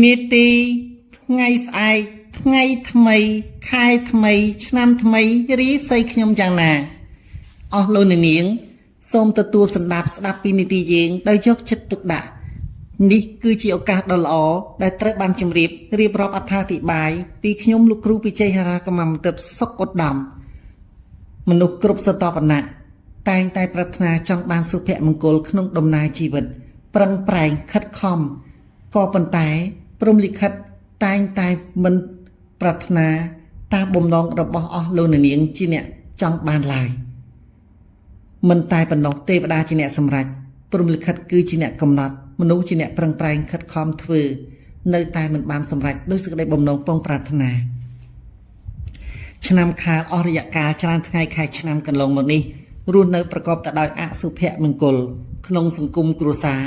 នីតិថ្ងៃស្អែកថ្ងៃថ្មី ខែថ្មី ឆ្នាំថ្មីរាសីខ្ញុំយ៉ាងណាអស់លោកអ្នកនាង សូមទទួលសម្ដាប់ស្ដាប់ពីនីតិយើងដោយយកចិត្តទុកដាក់នេះគឺជាឱកាសដ៏ល្អដែលត្រូវបានជម្រាបរៀបរាប់អត្ថាធិប្បាយពីខ្ញុំលោកគ្រូពិជ័យហារាកម្មទិព្វសុកឧត្តមមនុស្សគ្រប់ស្រទាប់វណ្ណៈតែងតែប្រាថ្នាចង់បានសុភមង្គលក្នុងដំណើរជីវិត ប្រឹងប្រែងខិតខំក៏ប៉ុន្តែ ព្រហ្មលិខិតតែងតែមិនប្រាថ្នាតាមបំណងរបស់អស់លោកអ្នកនាងជាអ្នកចង់បានឡើយ មិនតែប៉ុណ្ណោះទេវតាជាអ្នកសម្រេចព្រហ្មលិខិតគឺជាអ្នកកំណត់មនុស្សជាអ្នកប្រឹងប្រែងខិតខំធ្វើនៅតែមិនបានសម្រេចដោយសេចក្តីបំណងពងប្រាថ្នាឆ្នាំខាលអស់រយៈកាលច្រើនថ្ងៃខែឆ្នាំកន្លងមកនេះរស់នៅប្រកបតែដោយអសុភមង្គលក្នុងសង្គមគ្រួសារ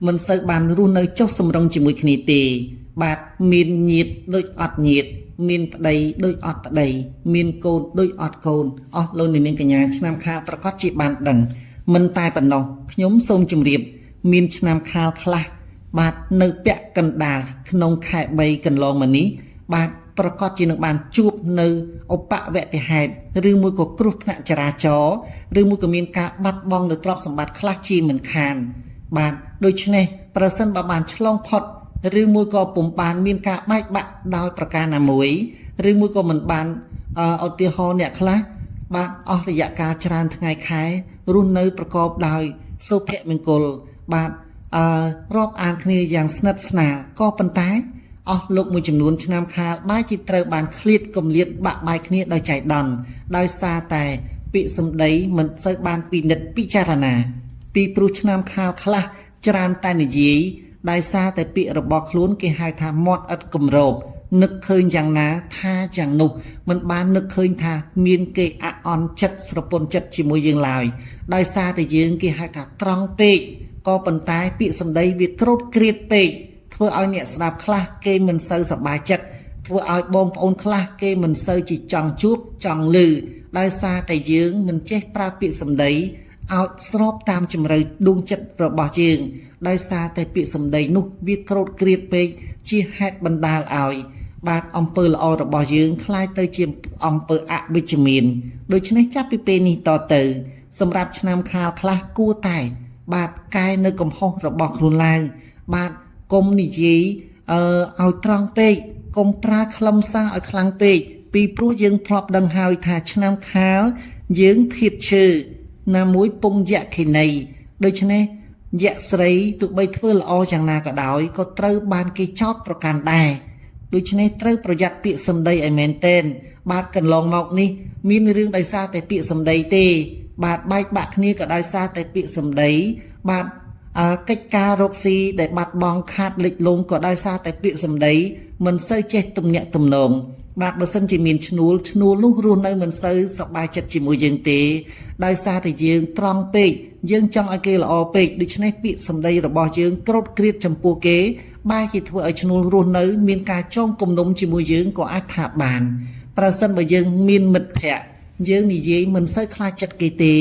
មិនសូវបានរស់នៅចុះសម្រុងជាមួយគ្នាទេ បាទមានញាតដូចអត់ញាតមានប្តីដូចអត់ប្តីមានកូនដូចអត់កូនអស់លោកអ្នកនាងកញ្ញាឆ្នាំខាលប្រកាសជាបានដឹងមិនតែប៉ុណ្ណោះខ្ញុំសូមជម្រាប មានឆ្នាំខាលខ្លះបាទនៅពាក់កណ្ដាលក្នុងខែ3កន្លងមកនេះបាទប្រកាសជានឹងបានជួបនៅឧបវត្តិហេតុឬមួយក៏គ្រោះថ្នាក់ចរាចរណ៍ឬមួយក៏មានការបាត់បង់នៅទ្រព្យសម្បត្តិខ្លះជាមិនខាន បាទដូច្នេះប្រសិនបើបានឆ្លងផុតឬមួយក៏ពុំបានមានការបែកបាក់ដោយប្រការណាមួយឬមួយក៏មិនបានឧទាហរណ៍អ្នកខ្លះបាទអស់រយៈកាលច្រើនថ្ងៃខែរស់នៅប្រកបដោយសុភមង្គលបាទអឺរាប់អានគ្នាយ៉ាងស្និទ្ធស្នាលក៏ប៉ុន្តែអស់លោកមួយចំនួនឆ្នាំខាលបែរជាត្រូវបានឃ្លាតគម្លាតបាក់បែកគ្នាដោយចៃដន្យដោយសារតែពាក្យសម្ដីមិនសូវបានពិនិត្យពិចារណា ពីព្រោះឆ្នាំខាលខ្លះច្រើនតែនិយាយដោយសារតែពាក្យរបស់ខ្លួនគេហៅថាមាត់ឥតគម្របនឹកឃើញយ៉ាងណាថាយ៉ាងនោះមិនបាននឹកឃើញថាមានគេអអន់ចិត្តស្រពន់ចិត្តជាមួយយើងឡើយដោយសារតែយើងគេហៅថាត្រង់ពេកក៏ប៉ុន្តែពាក្យសម្ដីវាក្រោតក្រៀតពេកធ្វើឲ្យអ្នកស្ដាប់ខ្លះគេមិនសូវសប្បាយចិត្តធ្វើឲ្យបងប្អូនខ្លះគេមិនសូវជាចង់ជួបចង់ឮដោយសារតែយើងមិនចេះប្រើពាក្យសម្ដី ឲ្យស្របតាមជំរឿដួងចិត្តរបស់យើងដោយសារតែពាក្យសម្ដីនោះវាក្រោតក្រៀតពេកជាហេតុបណ្ដាលឲ្យបាទអំពើល្អរបស់យើងคล้ายទៅជាអំពើអវិជ្ជមានដូច្នេះចាប់ពីពេលនេះតទៅសម្រាប់ឆ្នាំខាលខ្លះគួរតែ បាទកែនៅកំហុសរបស់ខ្លួនឡើងបាទកុំនិយាយអឺឲ្យត្រង់ពេកកុំប្រើខ្លឹមសារឲ្យខ្លាំងពេកពីព្រោះយើងធ្លាប់ដឹងហើយថាឆ្នាំខាលយើងធៀបឈើណាមួយពងយក្ខិនីដូច្នេះយក្សស្រីទោះបីធ្វើល្អយ៉ាងណាក៏ដោយក៏ត្រូវបានគេចោទប្រកាន់ដែរដូច្នេះត្រូវប្រយ័ត្នពាក្យសម្ដីឲ្យមែនទែនបាទកន្លងមកនេះមានរឿងដោយសារតែពាក្យសម្ដីទេ បាទបែកបាក់គ្នាក៏ដោយសារតែពាក្យសម្ដីបាទអើកិច្ចការរកស៊ីដែលបាត់បង់ខាតលិចលង់ក៏ដោយសារតែពាក្យសម្ដីមិនសូវចេះទំនាក់ទំនងបាទបើសិនជាមានឈ្នួលឈ្នួលនោះរស់នៅមិនសូវសប្បាយចិត្តជាមួយយើងទេដោយសារតែយើងត្រង់ពេកយើងចង់ឲ្យគេល្អពេកដូច្នេះពាក្យសម្ដីរបស់យើងក្រោតក្រៀតចំពោះគេបែរជាធ្វើឲ្យឈ្នួលរស់នៅមានការចងគំនុំជាមួយយើងក៏អាចថាបានប្រសិនបើយើងមានមិត្តភ័ក្តិ យើងនិយាយមិនសូវខ្លាចចិត្តគេទេ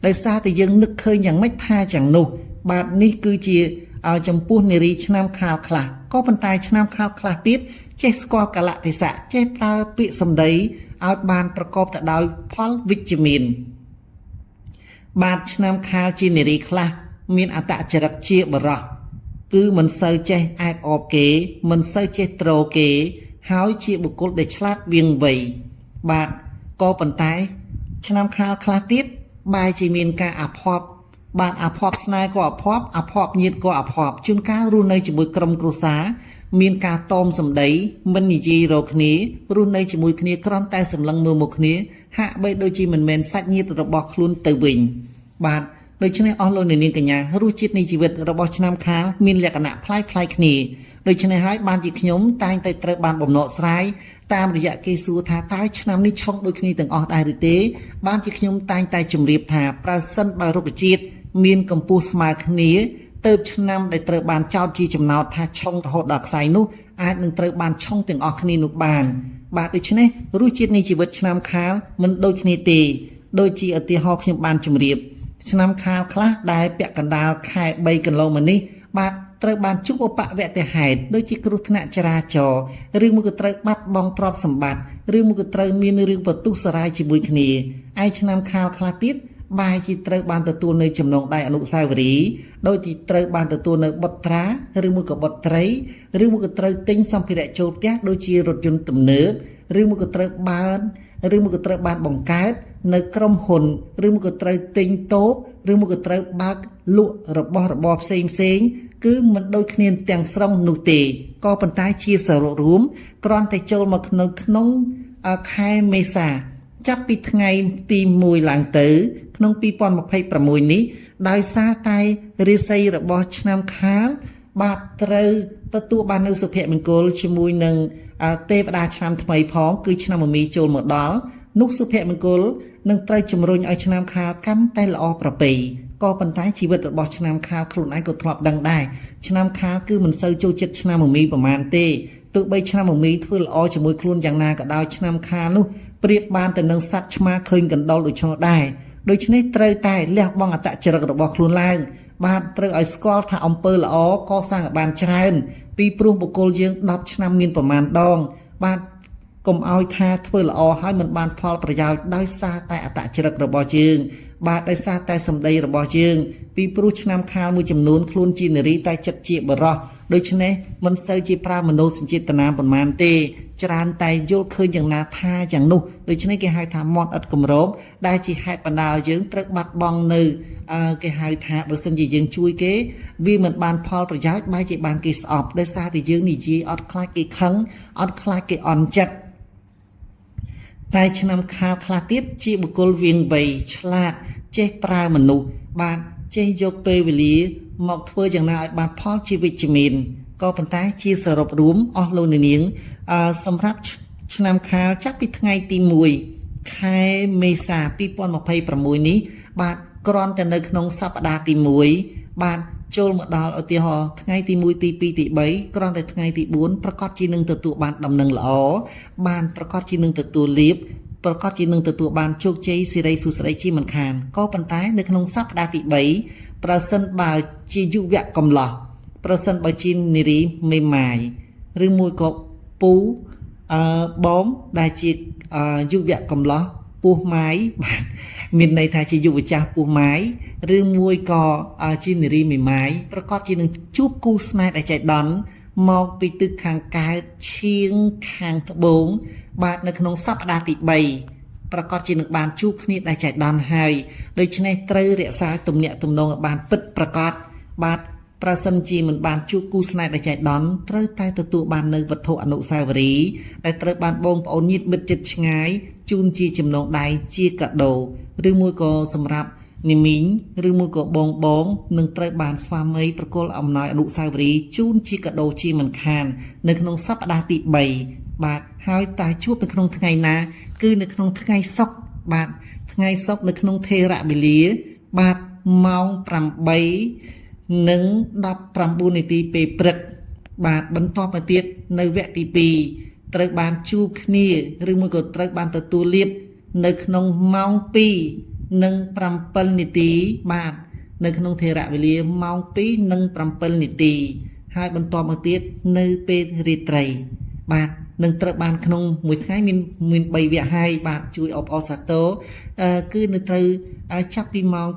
ដោយសារតែយើងនឹកឃើញយ៉ាងម៉េចថាយ៉ាងនោះបាទនេះគឺជាឲ្យចំពោះនារីឆ្នាំខាលខ្លះក៏ប៉ុន្តែឆ្នាំខាលខ្លះទៀតចេះស្គាល់កលៈទេសៈចេះប្រើពាក្យសម្ដីឲ្យបានប្រកបទៅដោយផលវិជ្ជមានបាទឆ្នាំខាលជានារីខ្លះមានអត្តចរិតជាបរោះគឺមិនសូវចេះអែបអបគេមិនសូវចេះទ្រគេ ហើយជាបុគ្គលដែលឆ្លាតវៀងវៃបាទក៏ប៉ុន្តែ ឆ្នាំខាលខ្លះទៀតបែរជាមានការអាភ័ព្វបាទអាភ័ព្វស្នេហ៍ក៏អាភ័ព្វអាភ័ព្វញាតិក៏អាភ័ព្វជួនកាលរស់នៅជាមួយក្រុមគ្រួសារមានការតមសម្ដីមិននិយាយរកគ្នារស់នៅជាមួយគ្នាគ្រាន់តែសម្លឹងមើលមុខគ្នាហាក់បីដូចជាមិនមែនសាច់ញាតិរបស់ខ្លួនទៅវិញបាទដូច្នេះអស់លោកអ្នកនាងកញ្ញារសជាតិនៃជីវិតរបស់ឆ្នាំខាលមានលក្ខណៈប្លែកៗគ្នាដូច្នេះហើយបានជាខ្ញុំតែងតែត្រូវបានបំណកស្រាយតាមរយៈគេសួរថាតើឆ្នាំនេះឆុងដូចគ្នាទាំងអស់ដែរឬទេបានជាខ្ញុំតែងតែជម្រាបថាប្រសិនបើរុក្ខជាតិមានកម្ពស់ស្មើគ្នាទៅឆ្នាំដែលត្រូវបានចោទជាចំណោទថាឆុងរហូតដល់ខ្សែនោះអាចនឹងត្រូវបានឆុងទាំងអស់គ្នានោះបានបាទដូច្នេះរសជាតិនៃជីវិតឆ្នាំខាលមិនដូចគ្នាទេដូចជាឧទាហរណ៍ខ្ញុំបានជម្រាបឆ្នាំខាលខ្លះដែលពាក់កណ្ដាលខែ3កន្លងមកនេះបាទ ត្រូវបានជួបឧបវត្តិហេតុដូចជាគ្រោះថ្នាក់ចរាចរណ៍ឬមួយក៏ត្រូវបាត់បង់ទ្រព្យសម្បត្តិឬមួយក៏ត្រូវមានរឿងបន្ទុះសារាយជាមួយគ្នាឯឆ្នាំខាលខ្លះទៀតបែរជាត្រូវបានទទួលនៅចំណងដៃអនុស្សាវរីយ៍ដូចជាត្រូវបានទទួលនៅបុត្រាឬមួយក៏បុត្រីឬមួយក៏ត្រូវទិញសម្ភារៈចូលផ្ទះដូចជារថយន្តទំនើបឬមួយក៏ត្រូវបានឬមួយក៏ត្រូវបានបង្កើតនៅក្រុមហ៊ុនឬមួយក៏ត្រូវទិញតូបឬមួយក៏ត្រូវបើកលក់របស់របរផ្សេងផ្សេងគឺមិនដូចគ្នាទាំងស្រុងនោះទេក៏ប៉ុន្តែជាសរុបរួមគ្រាន់តែចូលមកក្នុងក្នុងខែមេសា ចាប់ពីថ្ងៃទី1ឡើងទៅ ក្នុង2026នេះដោយសារតែរាសីរបស់ឆ្នាំខាល បាទត្រូវទទួលបាននៅសុភមង្គលជាមួយនឹងទេវតាឆ្នាំថ្មីផងគឺឆ្នាំមមីចូលមកដល់នោះសុភមង្គលនឹងត្រូវជំរុញឲ្យឆ្នាំខាលកាន់តែល្អប្រពៃក៏ប៉ុន្តែជីវិតរបស់ឆ្នាំខាលខ្លួនឯងក៏ធ្លាប់ដឹងដែរឆ្នាំខាលគឺមិនសូវចូលចិត្តឆ្នាំមមីប្រហែលទេទោះបីឆ្នាំមមីធ្វើល្អជាមួយខ្លួនយ៉ាងណាក៏ដោយឆ្នាំខាលនោះប្រៀបបានទៅនឹងសត្វឆ្មាឃើញកណ្ដុរដូច្នោះដែរដូច្នេះត្រូវតែលះបង់អត្តចរិតរបស់ខ្លួនឡើងបាទត្រូវឲ្យស្គាល់ថាអំពើល្អកសាងឲ្យបានច្រើនពីព្រោះបុគ្គលយើង10ឆ្នាំមានប្រមាណដងបាទកុំឲ្យថាធ្វើល្អហើយមិនបានផលប្រយោជន៍ដោយសារតែអត្តចរិតរបស់យើងបាទដោយសារតែសម្ដីរបស់យើងពីព្រោះឆ្នាំខាលមួយចំនួនខ្លួនជានារីតែចិត្តជាបរោះដូច្នេះមិនសូវជាប្រើមនោសញ្ចេតនាប៉ុន្មានទេច្រើនតែយល់ឃើញយ៉ាងណាថាយ៉ាងនោះដូច្នេះគេហៅថាមាត់ឥតគម្របដែលជាហេតុបណ្ដាលឲ្យយើងត្រូវបាត់បង់នៅគេហៅថាបើសិនជាយើងជួយគេវាមិនបានផលប្រយោជន៍បែរជាបានគេស្អប់ដោយសារតែយើងនិយាយអត់ខ្លាចគេខឹងអត់ខ្លាចគេអន់ចិត្តតែឆ្នាំខាលខ្លះទៀតជាបុគ្គលវៀងវៃឆ្លាតចេះប្រើមនុស្សបាទចេះយកពេលវេលាមកធ្វើយ៉ាងណាឲ្យបានផលជាវិជ្ជមានក៏ប៉ុន្តែជាសរុបរួមអស់លោកអ្នកនាងសម្រាប់ឆ្នាំខាលចាប់ពីថ្ងៃទី1ខែមេសា2026នេះបាទគ្រាន់តែនៅក្នុងសប្តាហ៍ទី1បាទចូលមកដល់ឧទាហរណ៍ថ្ងៃទី1ទី2ទី3គ្រាន់តែថ្ងៃទី4ប្រកាសជានឹងទទួលបានដំណឹងល្អបានប្រកាសជានឹងទទួលលាភប្រកាសជានឹងទទួលបានជោគជ័យសិរីសួស្តីជាមិនខានក៏ប៉ុន្តែនៅក្នុងសប្តាហ៍ទី3ប្រសិនបើជាយុវៈកំឡោះប្រសិនបើជានារីមេម៉ាយឬមួយក៏ពូបងដែលជាយុវៈកំឡោះពោះម៉ាយបាទមានន័យថាជាយុវចាស់ពោះម៉ាយឬមួយក៏ជានារីមេម៉ាយប្រកាសជានឹងជួបគូស្នេហ៍ដែលចៃដន្យមកពីទិសខាងកើតឈៀងខាងត្បូងបាទនៅក្នុងសប្តាហ៍ទី3ប្រកាសជានឹងបានជួបគ្នាដែលចៃដន្យហើយដូច្នេះត្រូវរក្សាទំនាក់ទំនងឲ្យបានពិតប្រាកដបាទប្រសិនជាមិនបានជួបគូស្នេហ៍ដែលចៃដន្យត្រូវតែទទួលបាននៅវត្ថុអនុស្សាវរីយ៍ដែលត្រូវបានបងប្អូនញាតិមិត្តជិតឆ្ងាយជូនជាចំណងដៃជាកាដូឬមួយក៏សម្រាប់នីមីងឬមួយក៏បងបងនឹងត្រូវបានស្វាមីប្រគល់អំណោយអនុស្សាវរីយ៍ជូនជាកាដូជាមិនខាននៅក្នុងសប្តាហ៍ទី3បាទហើយតែជួបនៅក្នុងថ្ងៃណាគឺនៅក្នុងថ្ងៃសុក្របាទថ្ងៃសុក្រនៅក្នុងថេរវេលាបាទម៉ោង8និង19នាទីពេលព្រឹកបាទបន្តមកទៀតនៅវគ្គទី2ត្រូវបានជួបគ្នាឬមួយក៏ត្រូវបានទទួលលាភនៅក្នុងម៉ោង2និង7នាទីបាទនៅក្នុងថេរវេលាម៉ោង2និង7នាទីហើយបន្តមកទៀតនៅពេលរាត្រីបាទនឹងត្រូវបានក្នុងមួយថ្ងៃមានមាន3វគ្គហើយបាទជួយអបអរសាទរគឺនៅត្រូវចាប់ពីម៉ោង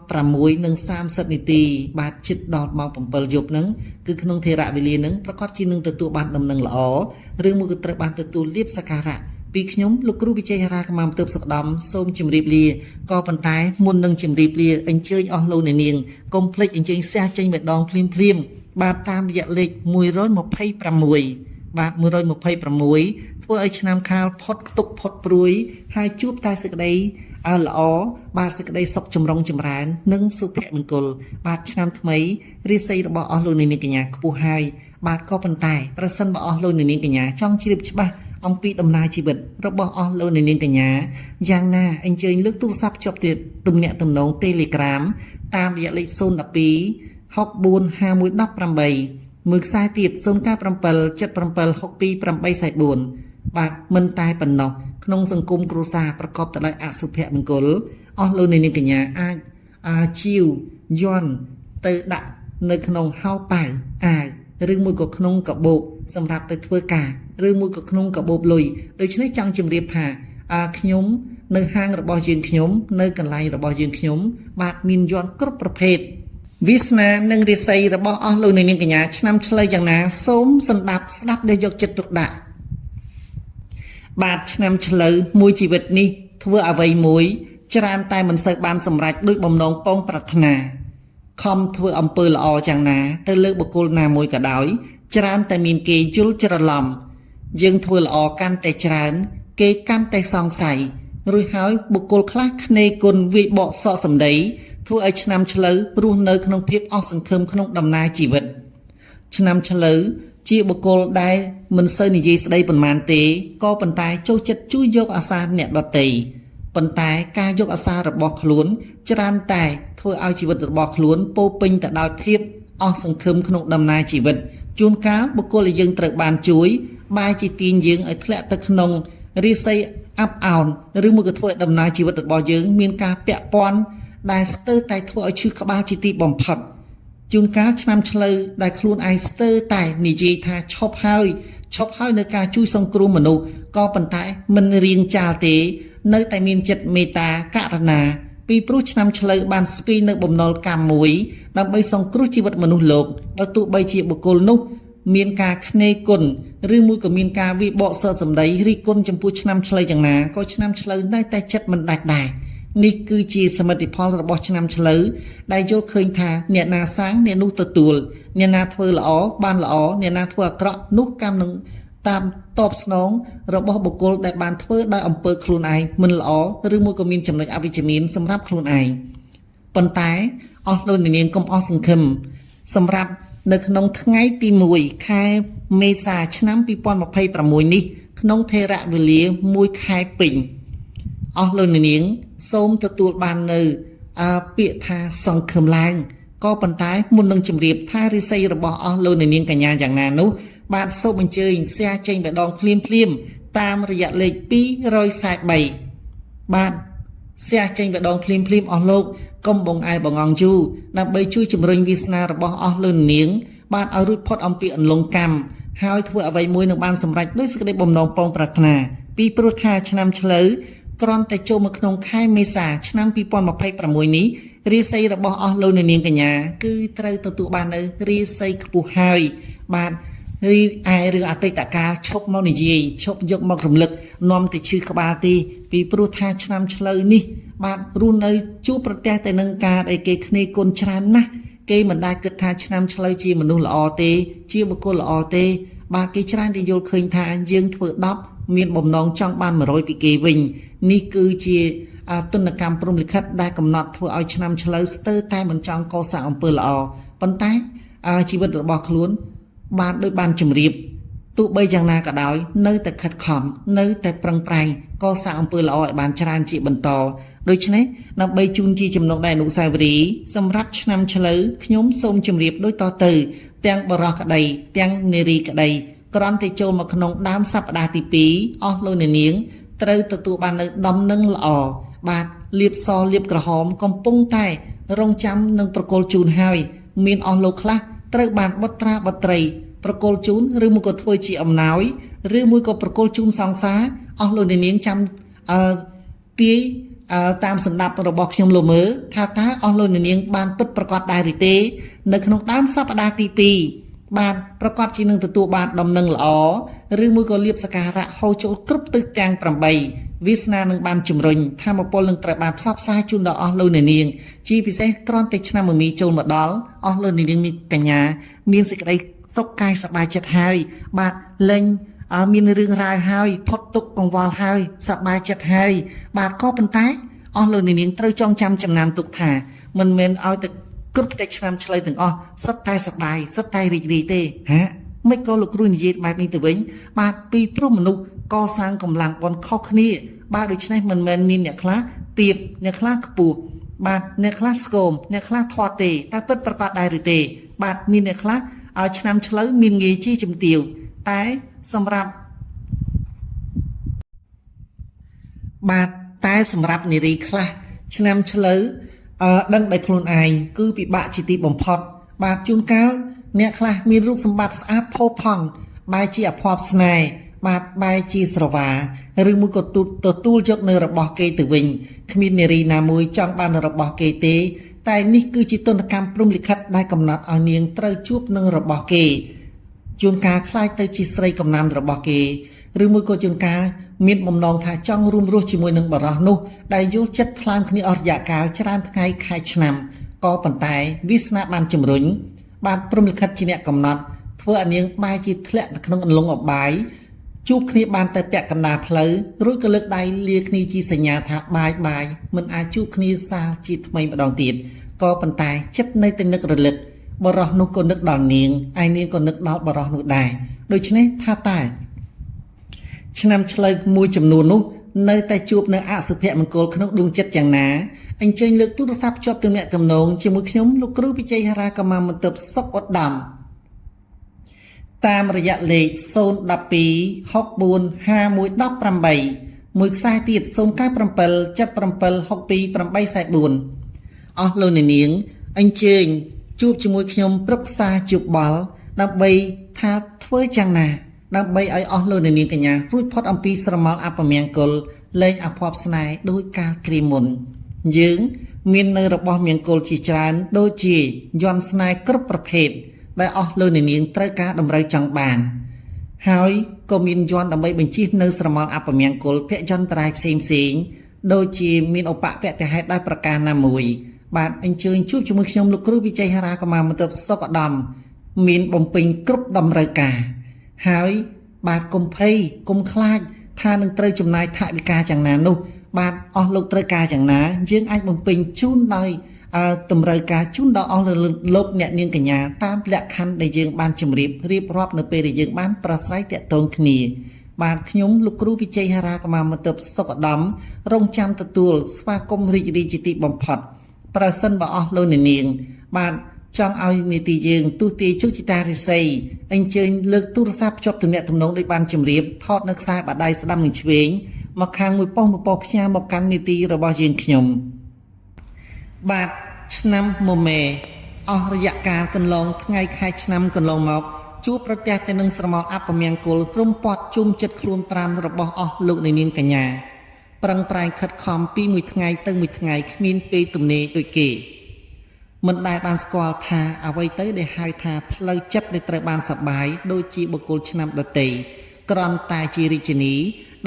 6:30នាទីបាទជិតដល់ម៉ោង7យប់ហ្នឹងគឺក្នុងថេរវេលាហ្នឹងប្រកាសជានឹងទទួលបានដំណឹងល្អឬមួយក៏ត្រូវបានទទួលលាភសក្ការៈពីខ្ញុំលោកគ្រូវិជ័យហរាកម្មាទើបសុខដមសូមជម្រាបលាក៏ប៉ុន្តែមុននឹងជម្រាបលាអញ្ជើញអស់លោកអ្នកនាងកុំភ្លេចអញ្ជើញសះចេញម្ដងភ្លាមភ្លាមបាទតាមរយៈលេខ126បាទ126ធ្វើឲ្យឆ្នាំខាលផុតទុកផុតព្រួយហើយជួបតែសេចក្តីល្អបាទសេចក្តីសុខចម្រុងចម្រើននិងសុភមង្គលបាទឆ្នាំថ្មីរាសីរបស់អស់លោកអ្នកនាងកញ្ញាខ្ពស់ហើយបាទក៏ប៉ុន្តែប្រសិនបើអស់លោកអ្នកនាងកញ្ញាចង់ជ្រាបច្បាស់អំពីដំណើរជីវិតរបស់អស់លោកអ្នកនាងកញ្ញាយ៉ាងណាអញ្ជើញលើកទូរស័ព្ទជាប់ទៀតទំនាក់ទំនង Telegram តាមរយៈលេខ012 645118មួយខ្សែទៀត097 77 62844បាទមិនតែប៉ុណ្ណោះក្នុងសង្គមគ្រួសារប្រកបទៅដោយអសុភមង្គលអស់លោកអ្នកនាងកញ្ញាអាចអាជាវយន់ទៅដាក់នៅក្នុងហោប៉ៅអាវ ឬមួយក៏ក្នុងកាបូបសម្រាប់ទៅធ្វើការឬមួយក៏ក្នុងកាបូបលុយដូច្នេះចង់ជម្រាបថាអាខ្ញុំនៅហាងរបស់យើងខ្ញុំនៅកន្លែងរបស់យើងខ្ញុំបាទមានយ័ន្តគ្រប់ប្រភេទ វាសនានិងរាសីរបស់អស់លោកអ្នកនាងកញ្ញាឆ្នាំឆ្លូវយ៉ាងណាសូមសម្ដាប់ស្ដាប់ដោយយកចិត្តទុកដាក់បាទឆ្នាំឆ្លូវមួយជីវិតនេះធ្វើអ្វីមួយច្រើនតែមិនសូវបានសម្រេចដូចបំណងប៉ងប្រាថ្នាខំធ្វើអំពើល្អយ៉ាងណាទៅលើបុគ្គលណាមួយក៏ដោយច្រើនតែមានគេយល់ច្រឡំយើងធ្វើល្អកាន់តែច្រើន គេកាន់តែសង្ស័យរួចហើយបុគ្គលខ្លះគ្នេគុណវាយបកសកសម្ដីធ្វើឲ្យឆ្នាំឆ្លូវរស់នៅក្នុងភាពអស់សង្ឃឹមក្នុងដំណើរជីវិត ឆ្នាំឆ្លូវជាបុគ្គលដែលមិនសូវនិយាយស្ដីប៉ុន្មានទេក៏ប៉ុន្តែចូលចិត្តជួយយកអាសាអ្នកដទៃប៉ុន្តែការយកអាសារបស់ខ្លួនច្រើនតែធ្វើឲ្យជីវិតរបស់ខ្លួនពោរពេញទៅដោយភាពអស់សង្ឃឹមក្នុងដំណើរជីវិតជួនកាលបុគ្គលដែលយើងត្រូវបានជួយបែរជាទាញយើងឲ្យធ្លាក់ទៅក្នុងរាសីអាប់អោនឬមួយក៏ធ្វើឲ្យដំណើរជីវិតរបស់យើងមានការពាក់ព័ន្ធដែលស្ទើរតែធ្វើឲ្យឈឺក្បាលជាទីបំផុត ជួនកាលឆ្នាំឆ្លូវដែលខ្លួនឯងស្ទើរតែនិយាយថាឈប់ហើយឈប់ហើយនៅការជួយសង្គ្រោះមនុស្សក៏ប៉ុន្តែមិនរៀងចាលទេ នៅតែមានចិត្តមេត្តាករុណាពីព្រោះឆ្នាំឆ្លូវបានស្ពីនៅបំណុលកម្មមួយដើម្បីសង្គ្រោះជីវិតមនុស្សលោកបើទោះបីជាបុគ្គលនោះមានការគ្នេគុណឬមួយក៏មានការវិបកសើសម្ដីរិះគន់ចំពោះឆ្នាំឆ្លូវយ៉ាងណាក៏ឆ្នាំឆ្លូវនៅតែចិត្តមិនដាច់ដែរ នេះគឺជាសមិទ្ធផលរបស់ឆ្នាំឆ្លូវដែលយល់ឃើញថាអ្នកណាសាងអ្នកនោះទទួលអ្នកណាធ្វើល្អបានល្អអ្នកណាធ្វើអាក្រក់នោះកម្មនឹងតាមតបស្នងរបស់បុគ្គលដែលបានធ្វើដោយអំពើខ្លួនឯងមិនល្អឬមួយក៏មានចំណុចអវិជ្ជមានសម្រាប់ខ្លួនឯងប៉ុន្តែអស់លោកអ្នកនាងកុំអស់សង្ឃឹមសម្រាប់នៅក្នុងថ្ងៃទី1ខែមេសាឆ្នាំ2026នេះក្នុងថេរវេលា1ខែពេញ អស់លោកអ្នកនាងសូមទទួលបាននៅអើពាក្យថាសង្ឃឹមឡើងក៏ប៉ុន្តែមុននឹងជម្រាបថារិស័យរបស់អស់លោកអ្នកនាងកញ្ញាយ៉ាងណានោះបាទសូមអញ្ជើញ share ចេញម្ដងភ្លាមភ្លាមៗតាមរយៈលេខ243បាទ share ចេញម្ដងភ្លាមភ្លាមៗអស់លោកកុំបងឯបងអងយូរដើម្បីជួយជំរុញវាសនារបស់អស់លោកអ្នកនាងបាទឲ្យរួចផុតអំពីអន្លង់កម្មហើយធ្វើអ្វីមួយនឹងបានសម្រេចដោយសេចក្តីបំណងប៉ងប្រាថ្នាពីព្រោះថាឆ្នាំឆ្លូវ គ្រាន់តែចូលមកក្នុងខែមេសាឆ្នាំ2026នេះរាសីរបស់អស់លោកអ្នកនាងកញ្ញាគឺត្រូវទទួលបាននៅរាសីខ្ពស់ហើយបាទរីឯរឿងអតីតកាលឈប់មកនិយាយឈប់យកមករំលឹកនាំទៅឈឺក្បាលទីពីព្រោះថាឆ្នាំឆ្លូវនេះបាទរស់នៅជួបប្រទះតែនឹងការដែលគេគ្នាគុណច្រើនណាស់គេមិនដែលគិតថាឆ្នាំឆ្លូវជាមនុស្សល្អទេ ជាបុគ្គលល្អទេ បាទគេច្រើនតែយល់ឃើញថាយើងធ្វើ10មានបំណងចង់បាន100ពីគេវិញនេះគឺជាអាទនកម្មព្រំលិខិតដែលកំណត់ធ្វើឲ្យឆ្នាំឆ្លូវស្ទើរតែមិនចង់កសាងអំពើល្អប៉ុន្តែអាជីវិតរបស់ខ្លួនបានដូចបានជម្រាបទោះបីយ៉ាងណាក៏ដោយនៅតែខិតខំនៅតែប្រឹងប្រែងកសាងអំពើល្អឲ្យបានច្រើនជាបន្តដូច្នេះដើម្បីជូនជាចំណុកដែលអនុស្សាវរីយ៍សម្រាប់ឆ្នាំឆ្លូវខ្ញុំសូមជម្រាបដូចតទៅ ទាំងបរោះក្តីទាំងនារីក្តីគ្រាន់តែចូលមកក្នុងដើមសប្តាហ៍ទី2អស់លោកអ្នកនាងត្រូវទទួលបាននៅដំណឹងល្អបាទលៀបសលៀបក្រហមកំពុងតែរងចាំនឹងប្រគល់ជូនហើយមានអស់លោកខ្លះត្រូវបានបុត្រាបុត្រីប្រគល់ជូនឬមួយក៏ធ្វើជាអំណោយឬមួយក៏ប្រគល់ជូនសង្សារអស់លោកអ្នកនាងចាំអឺទាយអឺតាមសម្ដាប់របស់ខ្ញុំលោកមើលថាតើអស់លោកអ្នកនាងបានពិតប្រកបដែរឬទេនៅក្នុងដើមសប្តាហ៍ទី2បាទប្រកាសជានឹងទទួលបានដំណឹងល្អឬមួយក៏លៀបសក្ការៈហូរចូលគ្រប់ទិសទាំង8វាសនានឹងបានជំរុញធម៌ពលនឹងត្រូវបានផ្សព្វផ្សាយជូនដល់អស់លោកអ្នកនាងជាពិសេសគ្រាន់តែឆ្នាំមមីចូលមកដល់អស់លោកអ្នកនាងមានកញ្ញាមានសេចក្តីសុខកាយសប្បាយចិត្តហើយបាទលែងអើមានរឿងរ៉ាវហើយផុតទុកកង្វល់ហើយសប្បាយចិត្តហើយបាទក៏ប៉ុន្តែអស់លោកអ្នកនាងត្រូវចងចាំចំណាំទុកថាមិនមែនឲ្យតែគ្រប់តែឆ្នាំឆ្លូវទាំងអស់សុទ្ធតែសប្បាយសុទ្ធតែរីករាយទេហាមិនក៏លោកគ្រូនិយាយបែបនេះទៅវិញបាទពីព្រោះមនុស្សកសាងកម្លាំងបនខុសគ្នាបាទដូច្នេះមិនមែនមានអ្នកខ្លះទៀបអ្នកខ្លះខ្ពស់បាទអ្នកខ្លះស្គមអ្នកខ្លះធាត់ទេតែពិតប្រកបដែរឬទេបាទមានអ្នកខ្លះឲ្យឆ្នាំឆ្លូវមានងាយជាជំទាវតែសម្រាប់បាទតែសម្រាប់នារីខ្លះឆ្នាំឆ្លូវអឺដឹងដោយខ្លួនឯងគឺពិបាកជាទីបំផុតបាទជួនកាល អ្នកខ្លះមានរូបសម្បត្តិស្អាតផូរផង់បែរជាអភ័ព្វស្នេហ៍បាទបែរជាស្រវាឬមួយក៏ទូទទួលយកនៅរបស់គេទៅវិញគ្មាននារីណាមួយចង់បានរបស់គេទេតែនេះគឺជាទន្តកម្មព្រំលិខិតដែលកំណត់ឲ្យនាងត្រូវជួបនឹងរបស់គេជួនកាលខ្លាចទៅជាស្រីកំណានរបស់គេឬមួយក៏ជួនកាលមានបំណងថាចង់រួមរស់ជាមួយនឹងបរិសនោះដែលយល់ចិត្តថ្លើមគ្នាអស់រយៈកាលច្រើនថ្ងៃខែឆ្នាំក៏ប៉ុន្តែវាសនាបានជំរុញបាទព្រំលិខិតជាអ្នកកំណត់ធ្វើឲ្យនាងបែរជាធ្លាក់នៅក្នុងអន្លង់អបាយជួបគ្នាបានតែពាក់កណ្ដាលផ្លូវរួចក៏លើកដៃលាគ្នាជាសញ្ញាថាបាយបាយមិនអាចជួបគ្នាសាលជាថ្មីម្ដងទៀតក៏ប៉ុន្តែចិត្តនៅតែនឹករលឹកបរោះនោះក៏នឹកដល់នាងឯនាងក៏នឹកដល់បរោះនោះដែរដូច្នេះថាតែឆ្នាំឆ្លូវមួយចំនួននោះនៅតែជួបនៅអសុភមង្គលក្នុងដួងចិត្តយ៉ាងណាអញ្ជើញលើកទូរស័ព្ទជាប់ទំនាក់ទំនងជាមួយខ្ញុំលោកគ្រូវិជ័យហារាកម្មាមន្ទប់សុកឧត្តមតាមរយៈលេខ012 64 51 18មួយខ្សែទៀត097 77 62 844អស់លោកអ្នកនាងអញ្ជើញជួបជាមួយខ្ញុំប្រឹក្សាជួបបល់ដើម្បីថាធ្វើយ៉ាងណាដើម្បីឲ្យអស់លោកអ្នកនាងកញ្ញារួចផុតអំពីស្រមោលអពមង្គលលែងអភ័ព្វស្នេហ៍ដោយកាលគ្រាមុនយើងមាននៅរបស់មង្គលជាច្រើនដូចជាយន្តស្នេហ៍គ្រប់ប្រភេទដែលអស់លោកអ្នកនាងត្រូវការតម្រូវចង់បានហើយក៏មានយន្តដើម្បីបញ្ជិះនៅស្រមោលអពមង្គលភយន្តរាយផ្សេងផ្សេងដូចជាមានឧបវត្តិហេតុដោយប្រការណាមួយបាទអញ្ជើញជួបជាមួយខ្ញុំលោកគ្រូវិជ័យហារាកម្មាមន្ទប់សុកឧត្តមមានបំពេញគ្រប់តម្រូវការហើយបាទកុំភ័យកុំខ្លាចថានឹងត្រូវចំណាយថវិកាយ៉ាងណានោះបាទអស់លោកត្រូវការយ៉ាងណាយើងអាចបំពេញជូនដោយតម្រូវការជូនដល់អស់លោកអ្នកនាងកញ្ញាតាមលក្ខខណ្ឌដែលយើងបានជម្រាបរៀបរាប់នៅពេលដែលយើងបានប្រស្រ័យតាក់ទងគ្នាបាទខ្ញុំលោកគ្រូវិជ័យហារាកម្មាមន្ទប់សុកឧត្តមរងចាំទទួលស្វាគមន៍រីករាយជាទីបំផុតប្រសិនបើអស់លោកអ្នកនាងបាទចង់ឲ្យនីតិយើងទស្សទាយជោគជតារិស័យអញ្ជើញលើកទូរស័ព្ទភ្ជាប់ទំនាក់ទំនងដោយបានជម្រាបថតនៅខ្សែបាដៃស្ដាំនិងឆ្វេងមកខាងមួយប៉ុស្តិ៍មួយប៉ុស្តិ៍ផ្ញើមកកាន់នីតិរបស់យើងខ្ញុំបាទឆ្នាំមមេអស់រយៈកាលកន្លងថ្ងៃខែឆ្នាំកន្លងមកជួបប្រទះទៅនឹងស្រមោលអពមង្គលក្រុមពាត់ជុំចិត្តខ្លួនប្រាណរបស់អស់លោកអ្នកនាងកញ្ញាប្រឹងប្រែងខិតខំពីមួយថ្ងៃទៅមួយថ្ងៃគ្មានពេលទំនេរដូចគេមិនដែលបានស្គាល់ថាអ្វីទៅដែលហៅថាផ្លូវចិត្តដែលត្រូវបានសប្បាយដូចជាបុគ្គលឆ្នាំដតីគ្រាន់តែជារាជនី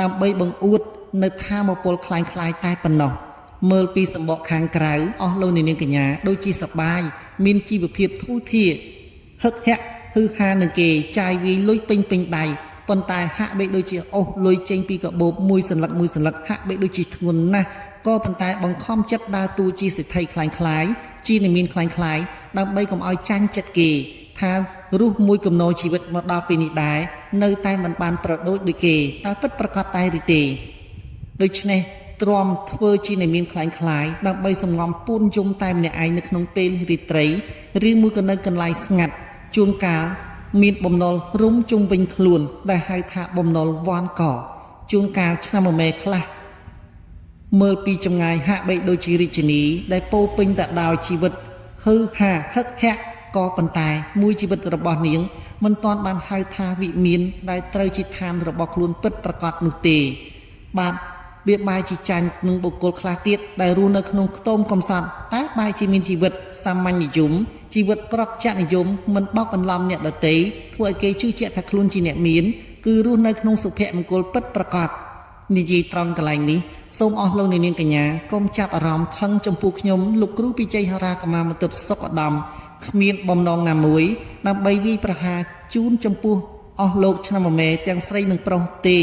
ដើម្បីបង្អួតនៅថាមពលคล้ายៗតែប៉ុណ្ណោះមើលពីសម្បកខាងក្រៅអស់លោកអ្នកនាងកញ្ញាដូចជាសប្បាយមានជីវភាពធូរធារហឹកហាក់ហឺហានឹងគេចាយវាយលុយពេញពេញដៃប៉ុន្តែហាក់បីដូចជាអូសលុយចេញពីកាបូបមួយសន្លឹកមួយសន្លឹកហាក់បីដូចជាធ្ងន់ណាស់ក៏ប៉ុន្តែបង្ខំចិត្តដើរតួជាសេដ្ឋីคล้ายៗជានិមានคล้ายៗដើម្បីកុំឲ្យចាញ់ចិត្តគេថារស់មួយគំនរជីវិតមកដល់ពេលនេះដែរនៅតែមិនបានប្រដូចដូចគេតើពិតប្រកបតែឬទេដូច្នេះទ្រាំធ្វើជានិមានคล้ายៗដើម្បីសំងំពួនយំតែម្នាក់ឯងនៅក្នុងពេលរាត្រីឬមួយក៏នៅកន្លែងស្ងាត់ជួនកាលមានបំណុលរុំជុំវិញខ្លួនដែលហៅថាបំណុលវ៉ាន់កជួនកាលឆ្នាំមមេខ្លះមើលពីចម្ងាយហាក់បីដូចជារាជនីដែលពោពេញទៅដោយជីវិតហឺហាហឹកហាក់ក៏ប៉ុន្តែមួយជីវិតរបស់នាងមិនទាន់បានហៅថាវិមានដែលត្រូវជាឋានរបស់ខ្លួនពិតប្រាកដនោះទេបាទវាបែរជាចាញ់នឹងបុគ្គលខ្លះទៀតដែលរស់នៅក្នុងខ្ទមកំសត់តែបែរជាមានជីវិតសាមញ្ញនិយមជីវិតប្រតិនិយមមិនបោកបន្លំអ្នកដទៃធ្វើឲ្យគេជឿជាក់ថាខ្លួនជាអ្នកមានគឺរស់នៅក្នុងសុភមង្គលពិតប្រាកដនិយាយត្រង់កន្លែងនេះសូមអស់លោកអ្នកនាងកញ្ញាកុំចាប់អារម្មណ៍ខឹងចំពោះខ្ញុំលោកគ្រូពិជ័យហរាកម្មាមន្ទប់សុកឧត្តមគ្មានបំណងណាមួយដើម្បីវាយប្រហារជូនចំពោះអស់លោកឆ្នាំមមេទាំងស្រីនិងប្រុសទេ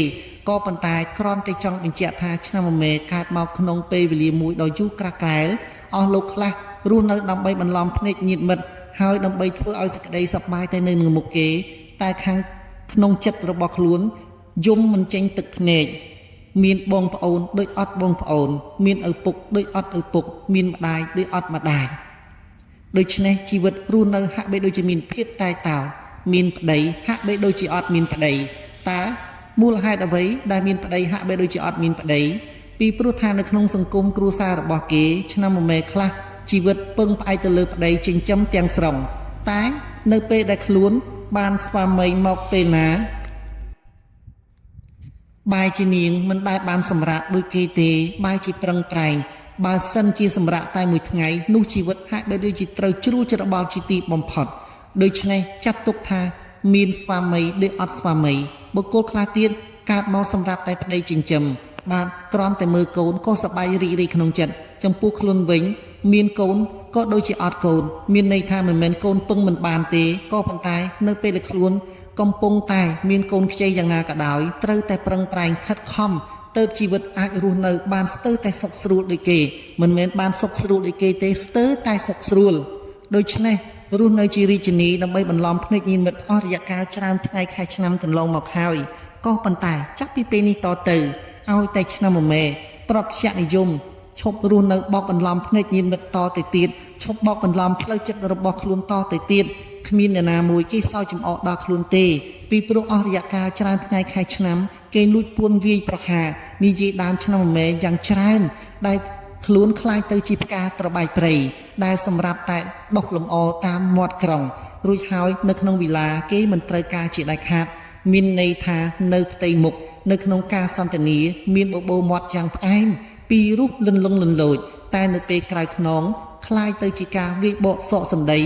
ក៏ប៉ុន្តែគ្រាន់តែចង់បញ្ជាក់ថាឆ្នាំមមេកើតមកក្នុងពេលវេលាមួយដ៏យូរក្រាស់ក្រែលអស់លោកខ្លះរស់នៅដើម្បីបន្លំភ្នែកញាតិមិត្តហើយដើម្បីធ្វើឲ្យសេចក្តីសប្បាយតែនៅនឹងមុខគេតែខាងក្នុងចិត្តរបស់ខ្លួនយំមិនចេញទឹកភ្នែកមានបងប្អូនដូចអត់បងប្អូនមានឪពុកដូចអត់ឪពុកមានម្ដាយដូចអត់ម្ដាយដូច្នេះជីវិតរស់នៅហាក់បីដូចជាមានភាពតែតោមានប្តីហាក់បីដូចជាអត់មានប្តីតើមូលហេតុអ្វីដែលមានប្តីហាក់បីដូចជាអត់មានប្តីពីព្រោះថានៅក្នុងសង្គមគ្រួសាររបស់គេឆ្នាំមមេខ្លះជីវិតពឹងផ្អែកទៅលើប្តីចិញ្ចឹមទាំងស្រុងតែ នៅពេលដែលខ្លួនបានស្វាមីមកពេលណា បែរជានាងមិនដែលបានសម្រាកដូចគេទេបែរជាប្រឹងប្រែងបើសិនជាសម្រាកតែមួយថ្ងៃនោះជីវិតហាក់បីដូចជាត្រូវជ្រួលច្របល់ជាទីបំផុតដូច្នេះចាត់ទុកថាមានស្វាមីដូចអត់ស្វាមីបុគ្គលខ្លះទៀតកើតមកសម្រាប់តែប្តីចិញ្ចឹមបាទគ្រាន់តែមើលកូនក៏សប្បាយរីករាយក្នុងចិត្តចំពោះខ្លួនវិញ មានកូនក៏ដូចជាអត់កូន មានន័យថាមិនមែនកូនពឹងមិនបានទេក៏ប៉ុន្តែនៅពេលដែលខ្លួន កំពុងតែមានកូនខ្ចីយ៉ាងណាក៏ដោយត្រូវតែប្រឹងប្រែងខិតខំទៅជីវិតអាចរស់នៅបានស្ទើរតែសុខស្រួលដូចគេមិនមែនបានសុខស្រួលដូចគេទេស្ទើរតែសុខស្រួលដូច្នេះរស់នៅជារាជិនីដើម្បីបន្លំភ្នែកញីមិត្តអស់រយៈកាលច្រើនថ្ងៃខែឆ្នាំកន្លងមកហើយក៏ប៉ុន្តែចាប់ពីពេលនេះតទៅឲ្យតែឆ្នាំមមេប្រតិយនិយមឈប់រស់នៅបោកបន្លំភ្នែកញៀនមិត្តតទៅទៀតឈប់បោកបន្លំផ្លូវចិត្តរបស់ខ្លួនតទៅទៀតគ្មានអ្នកណាមួយគេសោយចំអកដល់ខ្លួនទេពីព្រោះអស់រយៈកាលច្រើនថ្ងៃខែឆ្នាំគេលួចពួនវាយប្រហារនិយាយដើមឆ្នាំមមេយ៉ាងច្រើនដែលខ្លួនคล้ายទៅជាផ្កាត្របែកព្រៃដែលសម្រាប់តែដុះលំអតាមមាត់ក្រុងរួចហើយនៅក្នុងវិឡាគេមិនត្រូវការជាដាច់ខាតមានន័យថានៅផ្ទៃមុខនៅក្នុងការសន្ទនាមានបបោមាត់យ៉ាងផ្អែមពីរូបលិនលងលន់លោចតែនៅពេលក្រៅខ្នងคล้ายទៅជាការវាយបកសកសម្ដី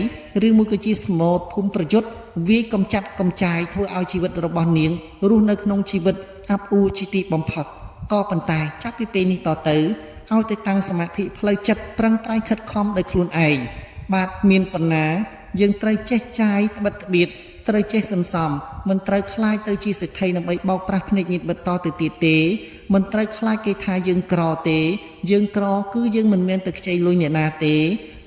ឬមួយក៏ជាស្មូតភូមិប្រយុទ្ធវាយកំចាត់កំចាយធ្វើឲ្យជីវិតរបស់នាងរស់នៅក្នុងជីវិតអាប់អួរជាទីបំផុតក៏ប៉ុន្តែចាប់ពីពេលនេះតទៅឲ្យតែតាំងសមាធិផ្លូវចិត្តប្រឹងប្រែងខិតខំដោយខ្លួនឯងបាទមានបណ្ណាយើងត្រូវចេះចាយត្បិតត្បៀតត្រូវចេះសន្សំមិនត្រូវខ្លាចទៅជាសេដ្ឋីដើម្បីបោកប្រាស់ភ្នែកញាតិមិត្តតទៅទៀតទេមិនត្រូវខ្លាចគេថាយើងក្រទេយើងក្រគឺយើងមិនមានទៅខ្ចីលុយអ្នកណាទេ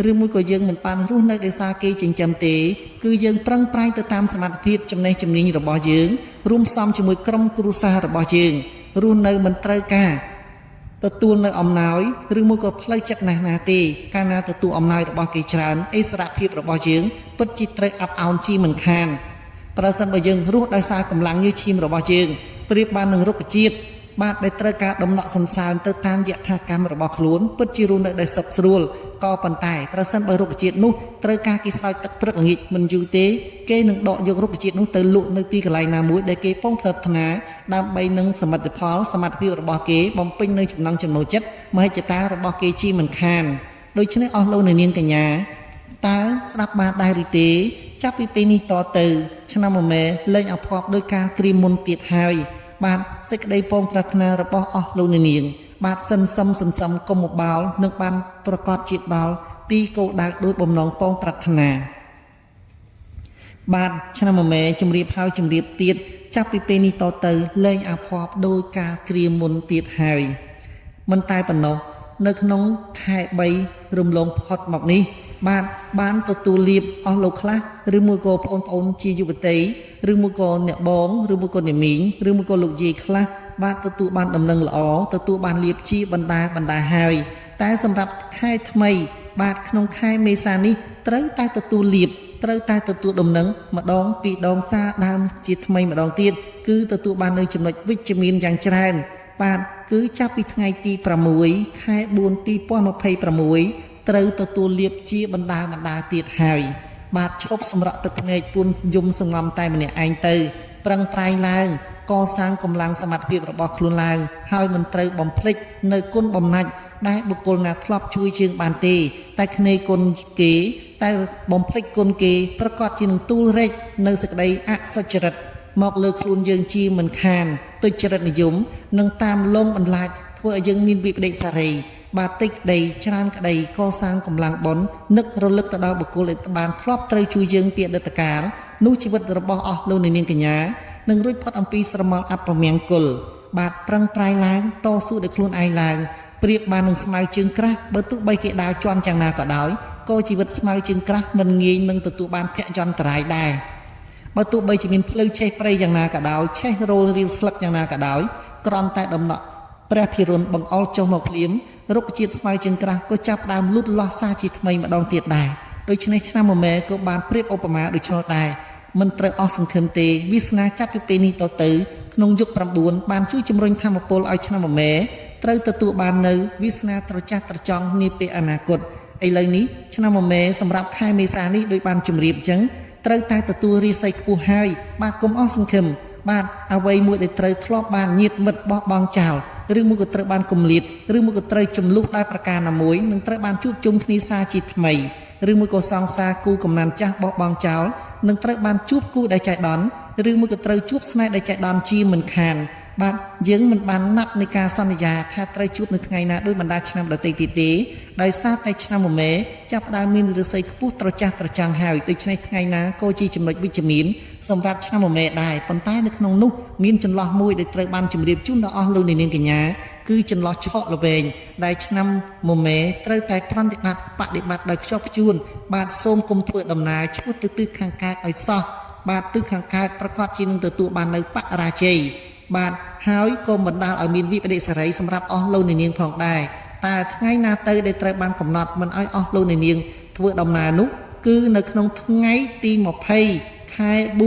ឬមួយក៏យើងមិនបានរស់នៅដោយសារគេចិញ្ចឹមទេគឺយើងប្រឹងប្រែងទៅតាមសមត្ថភាពចំណេះជំនាញរបស់យើងរួមផ្សំជាមួយក្រុមគ្រួសាររបស់យើងរស់នៅមិនត្រូវការ ទទួលនៅអំណោយឬមួយក៏ផ្លូវចិត្តណាស់ណាទេកាលណាទទួលអំណោយរបស់គេច្រើនអិសរភាពរបស់យើងពិតជាត្រូវអាប់អោនជាមិនខានប្រសិនបើយើងរស់ដោយសារកម្លាំងញើសឈាមរបស់យើងប្រៀបបាននឹងរុក្ខជាតិបាទដែលត្រូវការដំណក់សន្សើមទៅតាមយថាកម្មរបស់ខ្លួនពិតជារស់នៅដោយសុខស្រួលក៏ប៉ុន្តែប្រសិនបើរុក្ខជាតិនោះត្រូវការគេស្រោចទឹកព្រឹកល្ងាចមិនយូរទេគេនឹងដកយករុក្ខជាតិនោះទៅលក់នៅទីកន្លែងណាមួយដែលគេពងប្រាថ្នាដើម្បីនឹងសមិទ្ធផលសមត្ថភាពរបស់គេបំពេញនៅចំណង់ចំណូលចិត្តមហិច្ឆតារបស់គេជាមិនខានដូច្នេះអស់លោកអ្នកនាងកញ្ញាតើស្ដាប់បានដែរឬទេចាប់ពីពេលនេះតទៅឆ្នាំមមេលែងអភ័ព្វដោយការត្រៀមមុនទៀតហើយបាទសេចក្តីពងប្រាថ្នារបស់អស់លោកអ្នកនាងបាទសិនសឹមសន្សំកុំមកបោលនឹងបានប្រកាសជាតិបាល់ទីគោលដៅដោយបំណងពងប្រាថ្នាបាទឆ្នាំមមេជំរាបហើយជំរាបទៀតចាប់ពីពេលនេះតទៅលែងអភ័ព្វដោយការគ្រាមុនទៀតហើយមិនតែប៉ុណ្ណោះនៅក្នុងខែ3រំលងផុតមកនេះបាទបានទទួលលៀបអស់លោកខ្លះឬមួយក៏បងប្អូនជាយុវតីឬមួយក៏អ្នកបងឬមួយក៏អ្នកមីងឬមួយក៏លោកយាយខ្លះបាទទទួលបានដំណឹងល្អទទួលបានលៀបជាបណ្ដាបណ្ដាហើយតែសម្រាប់ខែថ្មីបាទក្នុងខែមេសានេះត្រូវតែទទួលលៀបត្រូវតែទទួលដំណឹងម្ដងពីរដងសារដើមជាថ្មីម្ដងទៀតគឺទទួលបាននៅចំណុចវិជ្ជមានយ៉ាងច្រើនបាទគឺចាប់ពីថ្ងៃទី6ខែ4 2026ត្រូវទទួលលៀបជាបណ្ដាបណ្ដាទៀតហើយបាទឈប់សម្រក់ទឹកភ្នែកពួនយំសងំតែម្នាក់ឯងទៅប្រឹងប្រែងឡើងកសាងកម្លាំងសមត្ថភាពរបស់ខ្លួនឡើងហើយមិនត្រូវបំភ្លេចនៅគុណបំណាច់ដែលបុគ្គលណាធ្លាប់ជួយជាងបានទេតែគ្នេគុណគេតែបំភ្លេចគុណគេប្រកាសជានឹងទូលរែកនៅសេចក្តីអសុចរិតមកលើខ្លួនយើងជាមិនខានទុច្ចរិតនិយមនិងតាមលងបន្លាចធ្វើឲ្យយើងមានវិបដិសារីបាទតិចក្តីច្រើនក្តីកសាងកម្លាំងបុណ្យនឹករលឹកទៅដល់បុគ្គលដែលបានធ្លាប់ត្រូវជួយយើងពីអតីតកាលនោះជីវិតរបស់អស់លោកអ្នកនាងកញ្ញានឹងរួចផុតអំពីស្រមោលអពមង្គលបាទប្រឹងប្រែងឡើងតស៊ូដោយខ្លួនឯងឡើងប្រៀបបាននឹងស្មៅជើងក្រាស់បើទោះបីគេដើរជន់យ៉ាងណាក៏ដោយក៏ជីវិតស្មៅជើងក្រាស់មិនងាយនឹងទទួលបានភយន្តរាយដែរបើទោះបីជាមានផ្លូវឆេះព្រៃយ៉ាងណាក៏ដោយឆេះរោលរៀលស្លឹកយ៉ាងណាក៏ដោយគ្រាន់តែដំណក់ព្រះភិរុណបង្អុលចុះមកភ្លាមរុក្ខជាតិស្មៅជើងក្រាស់ក៏ចាប់ផ្ដើមលូតលាស់សាជាថ្មីម្ដងទៀតដែរដូច្នេះឆ្នាំមមែក៏បានប្រៀបឧបមាដូច្នោះដែរមិនត្រូវអស់សង្ឃឹមទេវាសនាចាប់ពីពេលនេះតទៅក្នុងយុគ9បានជួយជំរុញធម៌ពលឲ្យឆ្នាំមមែត្រូវទទួលបាននៅវាសនាត្រចះត្រចង់នាពេលអនាគតឥឡូវនេះឆ្នាំមមែសម្រាប់ខែមេសានេះដោយបានជម្រាបអញ្ចឹង ត្រូវតែទទួលរាសីខ្ពស់ហើយបាទគុំអស់សង្ឃឹមបាទអ្វីមួយដែលត្រូវធ្លាប់បានញាតមិត្តបោះបង់ចោលឬមួយក៏ត្រូវបានគំលាតឬមួយក៏ត្រូវចំលុះដោយប្រការណាមួយនឹងត្រូវបានជួបជុំគ្នាសាជាថ្មីឬមួយក៏សង្សារគូកំណានចាស់បោះបង់ចោលនឹងត្រូវបានជួបគូដែលចៃដន្យឬមួយក៏ត្រូវជួបស្នេហ៍ដែលចៃដន្យជាមិនខានបាទយើងមិនបានណាត់នៃការសន្យាថាត្រូវជួបនៅថ្ងៃណាដោយបណ្ដាឆ្នាំដទៃទៀតទេដោយសារតែឆ្នាំមមេចាប់ផ្ដើមមានឫស្សីខ្ពស់ត្រចះត្រចង់ហើយដូច្នេះថ្ងៃណាក៏ជាចំណុចវិជ្ជមានសម្រាប់ឆ្នាំមមេដែរប៉ុន្តែនៅក្នុងនោះមានចន្លោះមួយដែលត្រូវបានជម្រាបជូនដល់អស់លោកអ្នកនាងកញ្ញាគឺចន្លោះឆក់ល្វែងដែលឆ្នាំមមេត្រូវតែប្រតិបត្តិបដិបត្តិដោយខ្ជាប់ខ្ជួនបាទសូមគុំធ្វើដំណើរឆ្ពោះទៅទិសខាងកើតឲ្យសោះបាទទិសខាងកើតប្រកាសជានឹងទទួលបាននៅបរាជ័យបាទហើយក៏បណ្ដាលឲ្យមានវិបត្តិសេរីសម្រាប់អស់លោកអ្នកនាងផងដែរតើថ្ងៃណាទៅដែលត្រូវបានកំណត់មិនឲ្យអស់លោកអ្នកនាងធ្វើដំណើរនោះគឺនៅក្នុងថ្ងៃទី20ខែ4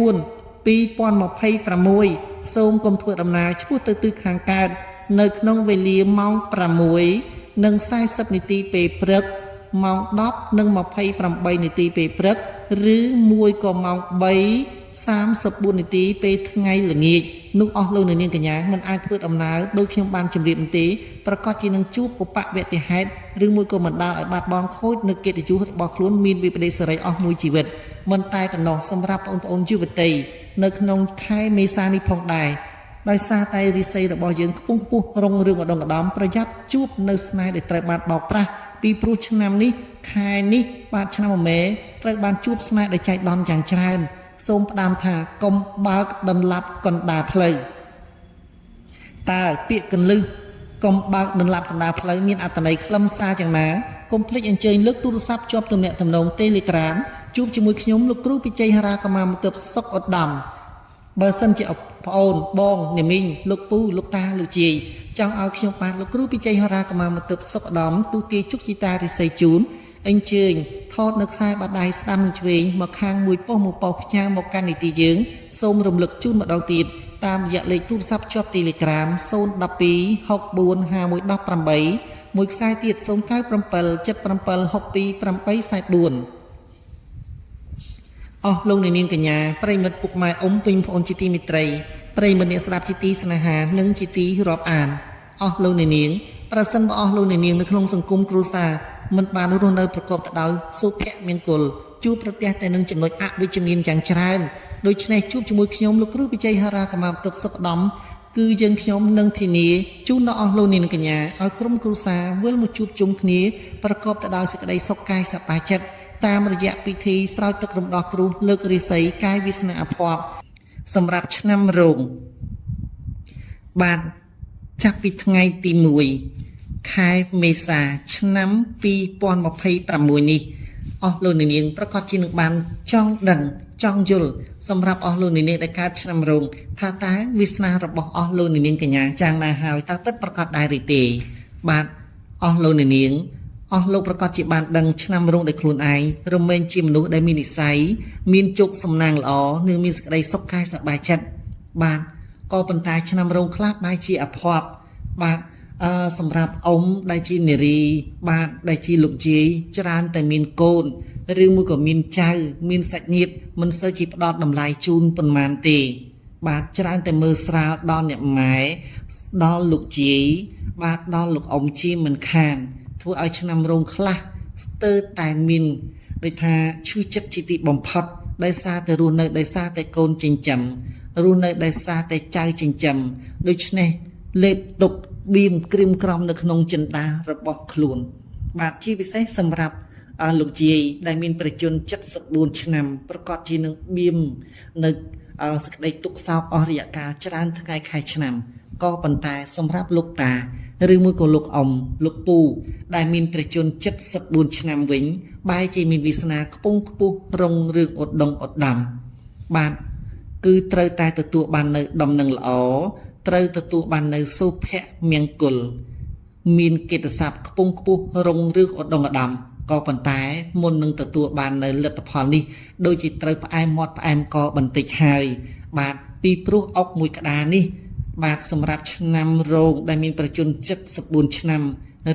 2026សូមកុំធ្វើដំណើរឆ្ពោះទៅទិសខាងកើតនៅក្នុងវេលាម៉ោង6និង40នាទីពេលព្រឹកម៉ោង10និង28នាទីពេលព្រឹកឬមួយក៏ម៉ោង3 34នាទីពេលថ្ងៃល្ងាចនោះអស់លោកអ្នកនាងកញ្ញាមិនអាចធ្វើដំណើរដោយខ្ញុំបានជម្រាបទេប្រកាសជានឹងជួបឧបវតិហេតុឬមួយក៏បណ្ដាលឲ្យបាត់បង់ខូចនៅកិត្តិយសរបស់ខ្លួនមានវិបត្តិសេរីអស់មួយជីវិតមិនតែប៉ុណ្ណោះសម្រាប់បងប្អូនយុវតីនៅក្នុងខែមេសានេះផងដែរដោយសារតែរិស័យរបស់យើងខ្ពង់ខ្ពស់រុងរឿងឧត្តមឧត្តមប្រយ័ត្នជួបនៅស្នេហ៍ដែលត្រូវបានបោកប្រាស់ពីព្រោះឆ្នាំនេះខែនេះបាទឆ្នាំមមេត្រូវបានជួបស្នេហ៍ដែលចៃដន្យយ៉ាងច្រើនសូមផ្ដាំថាកុំបើកដន្លាប់កណ្ដាលផ្លូវតើពាក្យកន្លឹះកុំបើកដន្លាប់កណ្ដាលផ្លូវមានអត្ថន័យខ្លឹមសារយ៉ាងណាកុំភ្លេចអញ្ជើញលើកទូរស័ព្ទជាប់ទំនាក់ទំនង Telegram ជួបជាមួយខ្ញុំលោកគ្រូពិជ័យហរាកម្មាមទិបសុកឧត្តមបើសិនជាប្អូនបងអ្នកមីងលោកពូលោកតាលោកជាយចង់ឲ្យខ្ញុំបាទលោកគ្រូពិជ័យហរាកម្មាមទិបសុកឧត្តមទូទាយជុកជីតារិស័យជូនអញ្ជើញថតនៅខ្សែបាតដៃស្ដាំនិងឆ្វេងមកខាងមួយប៉ុស្តិ៍មួយប៉ុស្តិ៍ផ្ញើមកកាន់នីតិយើងសូមរំលឹកជូនម្ដងទៀតតាមរយៈលេខទូរស័ព្ទជាប់ Telegram 012 64 51 18មួយខ្សែទៀត097 77 62 844អស់លោកអ្នកនាងកញ្ញាប្រិយមិត្តពុកម៉ែអ៊ំពេញប្អូនជាទីមេត្រីប្រិយមិត្តអ្នកស្ដាប់ជាទីស្នេហានិងជាទីរាប់អានអស់លោកអ្នកនាងប្រសិនបើអស់លោកអ្នកនាងនៅក្នុងសង្គមគ្រួសារមិនបានរស់នៅប្រកបទៅដោយសុភមង្គលជួបប្រទះតែនឹងចំណុចអវិជ្ជមានយ៉ាងច្រើនដូច្នេះជួបជាមួយខ្ញុំលោកគ្រូពិជ័យហារាកម្មាទិបសុខដមគឺយើងខ្ញុំនឹងធានាជូនដល់អស់លោកអ្នកនាងកញ្ញាឲ្យក្រុមគ្រួសារវិលមកជួបជុំគ្នាប្រកបទៅដោយសេចក្តីសុខកាយសប្បាយចិត្តតាមរយៈពិធីស្រោចទឹករំដោះគ្រោះលើករាសីកាយវាសនាអភ័ព្វសម្រាប់ឆ្នាំរោងបាទចាប់ពីថ្ងៃទី1ខែមេសាឆ្នាំ2026នេះអស់លោកអ្នកនាងប្រកាសជានឹងបានចង់ដឹងចង់យល់សម្រាប់អស់លោកអ្នកនាងដែលកើតឆ្នាំរោងថាតើវាសនារបស់អស់លោកអ្នកនាងកញ្ញាចាងណាហើយតើពិតប្រកបដែរឬទេបាទអស់លោកអ្នកនាងអស់លោកប្រកាសជាបានដឹងឆ្នាំរោងដោយខ្លួនឯងរមែងជាមនុស្សដែលមាននិស្ស័យមានជោគសំណាងល្អនិងមានសេចក្តីសុខកាយសប្បាយចិត្តបាទក៏ប៉ុន្តែឆ្នាំរោងខ្លះបែរជាអភ័ព្វបាទសម្រាប់អ៊ំដែលជានារីបាទដែលជាលោកយាយច្រើនតែមានកូនឬមួយក៏មានចៅមានសាច់ញាតិមិនសូវជាផ្ដល់តម្លៃជូនប៉ុន្មានទេបាទច្រើនតែមើលស្រាលដល់អ្នកម៉ែដល់លោកយាយបាទដល់លោកអ៊ំជាមិនខានធ្វើឲ្យឆ្នាំរោងខ្លះស្ទើរតែមានដូចថាឈឺចិត្តជាទីបំផុតដោយសារតែរស់នៅដោយសារតែកូនចិញ្ចឹមរស់នៅដោយសារតែចៅចិញ្ចឹមដូច្នេះលេបទុកបៀមក្រៀមក្រំនៅក្នុងចិន្តារបស់ខ្លួនបាទជាពិសេសសម្រាប់លោកយាយដែលមានប្រជជន74ឆ្នាំប្រកាសជានឹងបៀមនៅសេចក្តីទុក្ខសោកអស់រយៈកាលច្រើនថ្ងៃខែឆ្នាំក៏ប៉ុន្តែសម្រាប់លោកតាឬមួយក៏លោកអ៊ំលោកពូដែលមានប្រជជន74ឆ្នាំវិញបែរជាមានវាសនាខ្ពង់ខ្ពស់រុងរឿងឧត្តមឧត្តមបាទគឺត្រូវតែទទួលបាននៅដំណឹងល្អត្រូវទទួលបាននៅសុភមង្គលមានកិត្តិស័ព្ទខ្ពង់ខ្ពស់រុងរឿងឧត្តមឧត្តមក៏ប៉ុន្តែមុននឹងទទួលបាននៅលទ្ធផលនេះដូចជាត្រូវផ្អែមមាត់ផ្អែមកបន្តិចហើយបាទពីព្រោះអុកមួយក្តារនេះបាទសម្រាប់ឆ្នាំរោងដែលមានប្រជជន74ឆ្នាំ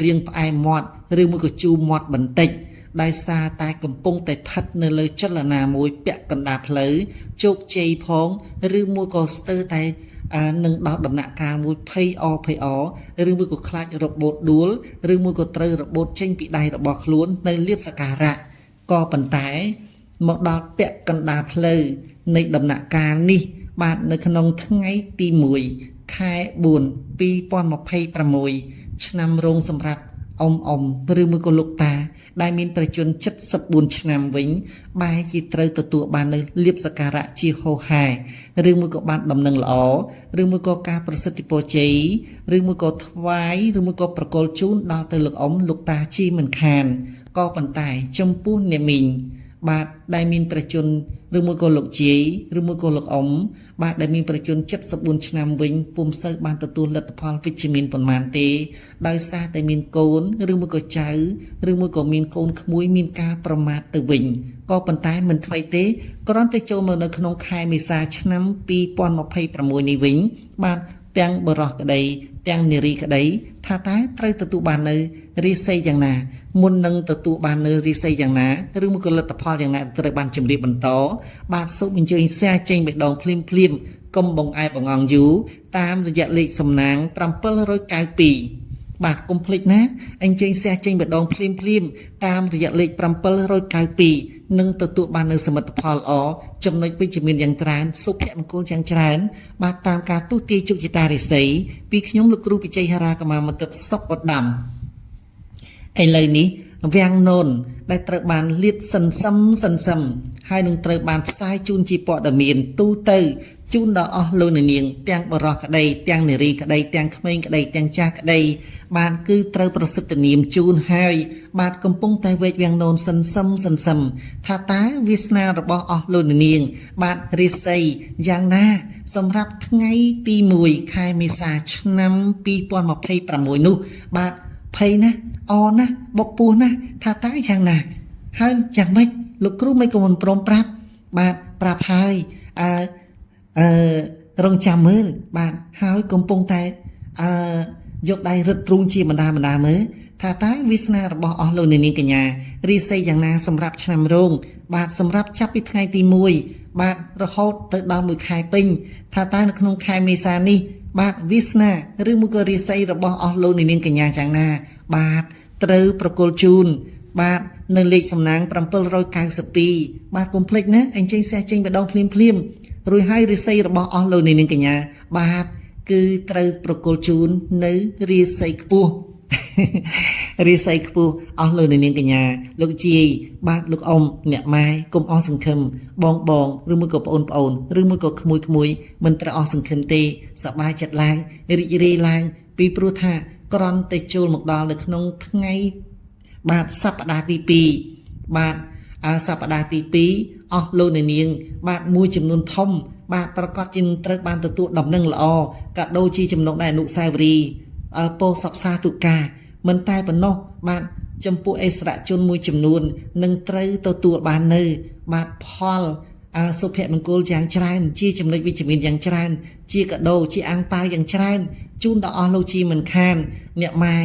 រៀងផ្អែមមាត់ឬមួយក៏ជូរមាត់បន្តិច ដោយសារតែកំពុងតែស្ថិតនៅលើចលនាមួយពាក់កណ្ដាលផ្លូវជោគជ័យផងឬមួយក៏ស្ទើរតែអានឹងដល់ដំណាក់កាលមួយភ័យអភ័យអឬមួយក៏ខ្លាចរបូតដួលឬមួយក៏ត្រូវរបូតចេញពីដៃរបស់ខ្លួននៅលៀបសការៈក៏ប៉ុន្តែមកដល់ពាក់កណ្ដាលផ្លូវនៃដំណាក់កាលនេះ បាទនៅក្នុងថ្ងៃទី1ខែ4 2026ឆ្នាំរោងសម្រាប់អ៊ំអ៊ំឬមួយក៏លោកតា ដែលមានប្រជជន74ឆ្នាំវិញ បែរជាត្រូវទទួលបាននៅលៀបសការៈជាហោហែឬមួយក៏បានដំណឹងល្អឬមួយក៏ការប្រសិទ្ធិពរជ័យឬមួយក៏ថ្វាយឬមួយក៏ប្រកល់ជូនដល់ទៅលោកអ៊ំលោកតាជាមិនខានក៏ប៉ុន្តែចំពោះអ្នកមីងបាទដែលមានប្រជជនឬមួយក៏លោកជាយឬមួយក៏លោកអ៊ំបាទដែលមានប្រជជន74ឆ្នាំវិញពុំសូវបានទទួលលទ្ធផលវិជ្ជមានប៉ុន្មានទេដោយសារតែមានកូនឬមួយក៏ចៅឬមួយក៏មានកូនក្មួយមានការប្រមាថទៅវិញក៏ប៉ុន្តែមិនថ្មីទេគ្រាន់តែចូលមកនៅក្នុងខែមេសាឆ្នាំ2026នេះវិញបាទទាំងបរោះក្តីទាំងនារីក្តីថាតើត្រូវទទួលបាននៅរាសីយ៉ាងណាមុននឹងទទួលបាននៅរាសីយ៉ាងណាឬមួយក៏លទ្ធផលយ៉ាងណាត្រូវបានជម្រាបបន្តបាទសូមអញ្ជើញ share ចេញបេះដូងភ្លាមភ្លាមកុំបងអែបងអងយូរតាមរយៈលេខសំណាង792បាទកុំភ្លេចណាអញ្ជើញ share ចេញបេះដូងភ្លាមភ្លាមតាមរយៈលេខ792នឹងទទួលបាននៅសមិទ្ធផលល្អចំណុចវិជ្ជមានយ៉ាងច្រើនសុភមង្គលយ៉ាងច្រើនបាទតាមការទស្សន៍ទាយជោគជតារាសីពីខ្ញុំលោកគ្រូពិជ័យហារាកម្មាមតិសុកឧត្តមឥឡូវនេះវាំងននដែលត្រូវបានលាតសន្សឹមសន្សឹមហើយនឹងត្រូវបានផ្សាយជូនជាព័ត៌មានទូទៅជូនដល់អស់លោកអ្នកនាងទាំងបរោះក្តីទាំងនារីក្តីទាំងក្មេងក្តីទាំងចាស់ក្តីបាទគឺត្រូវប្រសិទ្ធនាមជូនហើយបាទកំពុងតែវែកវាំងននសន្សឹមសន្សឹមថាតើវាសនារបស់អស់លោកអ្នកនាងបាទរាសីយ៉ាងណាសម្រាប់ថ្ងៃទី1ខែមេសាឆ្នាំ2026នោះបាទភ័យណាស់អណាស់បុកពោះណាស់ថាតើយ៉ាងណាហើយយ៉ាងម៉េចលោកគ្រូមិនក៏មិនព្រមប្រាប់បាទប្រាប់ហើយអើអឺរងចាំមើលបាទហើយកំពុងតែអឺយកដៃរឹតទ្រូងជាបណ្ដាបណ្ដាមើលថាតើវាសនារបស់អស់លោកអ្នកនាងកញ្ញារាសីយ៉ាងណាសម្រាប់ឆ្នាំរោងបាទសម្រាប់ចាប់ពីថ្ងៃទី1បាទរហូតទៅដល់មួយខែពេញថាតើនៅក្នុងខែមេសានេះបាទវាសនាឬមួយក៏រាសីរបស់អស់លោកអ្នកនាងកញ្ញាយ៉ាងណាបាទត្រូវប្រគល់ជូនបាទនៅលេខសំណាង792បាទកុំភ្លេចណាអញ្ជើញ share ចេញម្ដងភ្លាមភ្លាមរួចហើយរាសីរបស់អស់លោកអ្នកនាងកញ្ញាបាទគឺត្រូវប្រគល់ជូននៅរាសីខ្ពស់រាសីខ្ពស់អស់លោកអ្នកនាងកញ្ញាលោកជាយបាទលោកអ៊ំអ្នកម៉ែកុំអស់សង្ឃឹមបងបងឬមួយក៏ប្អូនប្អូនឬមួយក៏ក្មួយក្មួយមិនត្រូវអស់សង្ឃឹមទេសប្បាយចិត្តឡើងរីករាយឡើងពីព្រោះថាក្រន់តែចូលមកដល់នៅក្នុងថ្ងៃបាទសប្តាហ៍ទី2បាទសប្តាហ៍ទី2អស់លោកអ្នកនាងបាទមួយចំនួនធំបាទប្រកាសជាត្រូវបានទទួលដំណឹងល្អក៏ដូចជាចំណុចដែលអនុស្សាវរីយ៍ពោសពសាទុកាមិនតែប៉ុណ្ណោះបាទចំពោះអិសរាជជនមួយចំនួននឹងត្រូវទទួលបាននៅបាទផលសុភមង្គលយ៉ាងច្រើនជាចំណុចវិជ្ជមានយ៉ាងច្រើនជាកាដូជាអាំងប៉ាវយ៉ាងច្រើនជូនដល់អស់លោកជាមិនខានអ្នកម៉ែ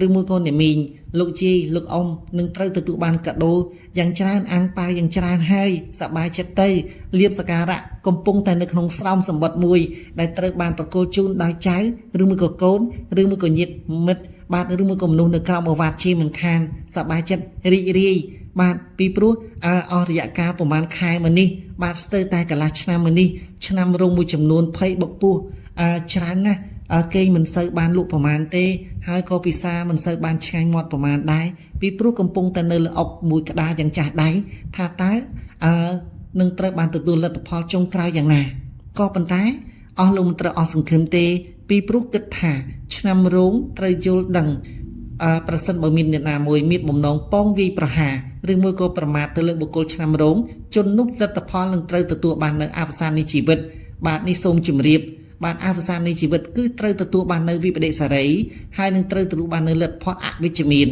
ឬមួយក៏អ្នកមីងលោកជាលោកអ៊ំនឹងត្រូវទទួលបានកាដូយ៉ាងច្រើនអាំងប៉ាវយ៉ាងច្រើនហើយសប្បាយចិត្តទៅលៀបសការៈកំពុងតែនៅក្នុងស្រោមសម្បត្តិមួយដែលត្រូវបានប្រគល់ជូនដោយចៅឬមួយក៏កូនឬមួយក៏ញាតិមិត្តបាទឬមួយក៏មនុស្សនៅក្រោមឱវាទជាមិនខានសប្បាយចិត្តរីករាយបាទពីព្រោះអស់រយៈកាលប្រហែលខែមកនេះបាទស្ទើរតែកន្លះឆ្នាំមកនេះឆ្នាំរោងមួយចំនួនភ័យបុកពោះច្រើនណាស់គេងមិនសូវបានលក់ប្រមាណទេហើយក៏ពិសាមិនសូវបានឆ្ងាញ់មាត់ប្រមាណដែរពីព្រោះកំពុងតែនៅលើអុកមួយក្តារយ៉ាងចាស់ដៃថាតើនឹងត្រូវបានទទួលលទ្ធផលចុងក្រោយយ៉ាងណាក៏ប៉ុន្តែអស់លោកមិនត្រូវអស់សង្ឃឹមទេពីព្រោះគិតថាឆ្នាំរោងត្រូវយល់ដឹងប្រសិនបើមានអ្នកណាមួយមានបំណងប៉ងវាយប្រហារឬមួយក៏ប្រមាថទៅលើបុគ្គលឆ្នាំរោងជននោះលទ្ធផលនឹងត្រូវទទួលបាននៅអវសាននៃជីវិតបាទនេះសូមជម្រាបបាទអវសាននៃជីវិតគឺត្រូវទទួលបាននៅវិបត្តិសារីហើយនឹងត្រូវទទួលបាននៅលទ្ធផលអវិជ្ជមាន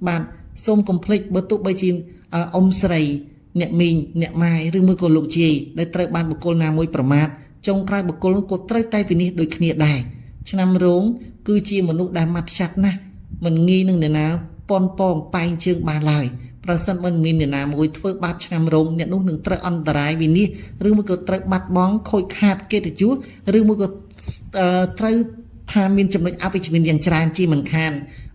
បាទសូមកុំភ្លេចបើទោះបីជាអ៊ំស្រីអ្នកមីងអ្នកម៉ាយឬមួយក៏លោកជាយដែលត្រូវបានបុគ្គលណាមួយប្រមាថចុងក្រោយបុគ្គលនោះក៏ត្រូវតែវិនិច្ឆ័យដូចគ្នាដែរឆ្នាំរោងគឺជាមនុស្សដែលម៉ាត់ឆាត់ណាស់មិនងាយនឹងអ្នកណាប៉ុនប៉ងប៉ែងជើងបានឡើយ ប្រសិនបើមានអ្នកណាមួយធ្វើបាបឆ្នាំរោងអ្នកនោះនឹងត្រូវអន្តរាយវិនិច្ឆ័យឬមួយក៏ត្រូវបាត់បង់ខូចខាតកិត្តិយសឬមួយក៏ត្រូវថាមានចំណុចអវិជ្ជមានយ៉ាងច្រើនជាមិនខាន